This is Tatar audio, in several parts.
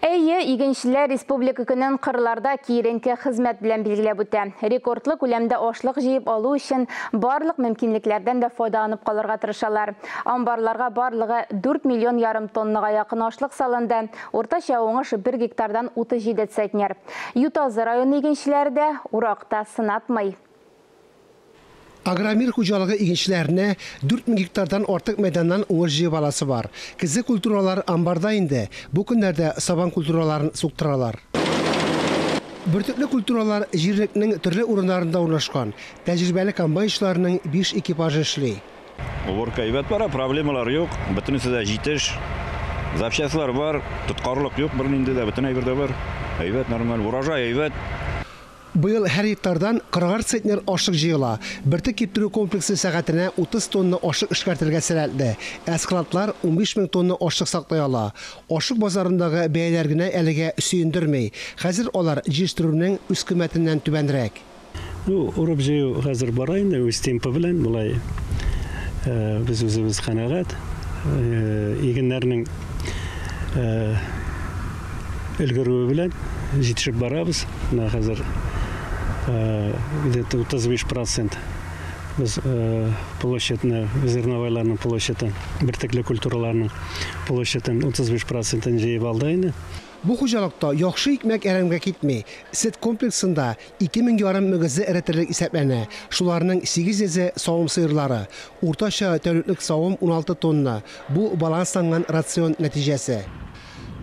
Әйе, игенчеләр республика көнен кырларда киеренке хезмәт белән билгеләп үтә. Рекордлы күләмдә ашлык җыеп алу өчен барлык мөмкинлекләрдән дә файдаланып калырга тырышалар. Амбарларга барлыгы 4,5 миллион тоннага якын ашлык салынды. Уртача уңыш 1 гектардан 37 центнер. Ютазы районы игенчеләре дә уракта сынатмый. Агромир хуҗалыгы игенчеләренә 4000 гектардан артык мәйданнан уңыш җыеп аласы бар. Көзге культуралар амбарда инде. Бу көннәрдә сабан культураларын суктыралар. Бөртекле культуралар җирлекнең төрле урыннарында урнашкан. Тәҗрибәле комбайнчыларның 5 экипажы эшли. Уборка әйбәт бара, проблемалар юк, бөтенесе дә җитеш. Запчастлар бар, тоткарлык юк бернинди дә, бөтен әйбер дә бар. Әйбәт, нормаль, урожай әйбәт. Быел һәр гектардан 40 центнер ашлык җыела. Бөртек киптерү комплексы сәгатенә 30 тонна ашлык эшкәртергә сәләтле. Ә складлар 15 мең тонна ашлык саклый ала. Ашлык базарындагы бәяләр генә әлегә сөендерми. Хәзер алар җитештерүнең үзкыйммәтеннән түбәнрәк. Ну, урып җыю хәзер бара инде үз темпы белән, болай без үзебез канәгать. Игеннәрнең өлгерүе белән җитешеп барабыз. Менә хәзер где-то 35% без площадьны, зерновойларның площадын, бөртекле культураларның площадын 35%-ын җыеп алды инде. Бу хуҗалыкта яхшы икмәк әрәмгә китми. Сөт комплексында 2500 мөгезле эре терлек исәпләнә. Шуларның 800-е савым сыерлары. Уртача тәүлеклек савым 16 тонна. Бу балансланган рацион нәтиҗәсе.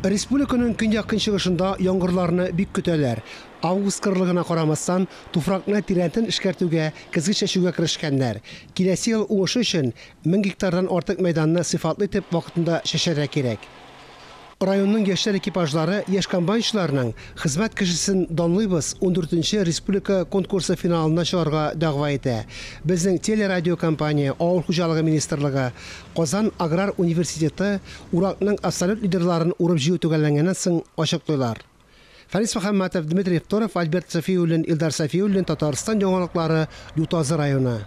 Республиканың көньяк-көнчыгышында яңгырларны бик көтәләр. Август кырлыгына карамастан, туфракны тирәнтен эшкәртүгә, көзге чәчүгә керешкәннәр. Киләсе ел уңышы өчен 1000 гектардан артык мәйданны сыйфатлы итеп вакытында чәчәргә кирәк. Районның яшьләр экипажлары яшь комбайнчыларның хезмәт кешесен данлыйбыз 14нче республика конкурсы финалына чыгарга дәгъва итә. Безнең телерадиокомпания, Авыл хуҗалыгы министрлыгы, Казан аграр университеты уракның абсолют лидерларын урып-җыю төгәлләнгәннән соң ачыклыйлар. Фәнис Мөхәммәтов, Дмитрий Второв, Альберт Сафиуллин, Илдар Сафиуллин, Татарстан яңалыклары, Ютазы районы.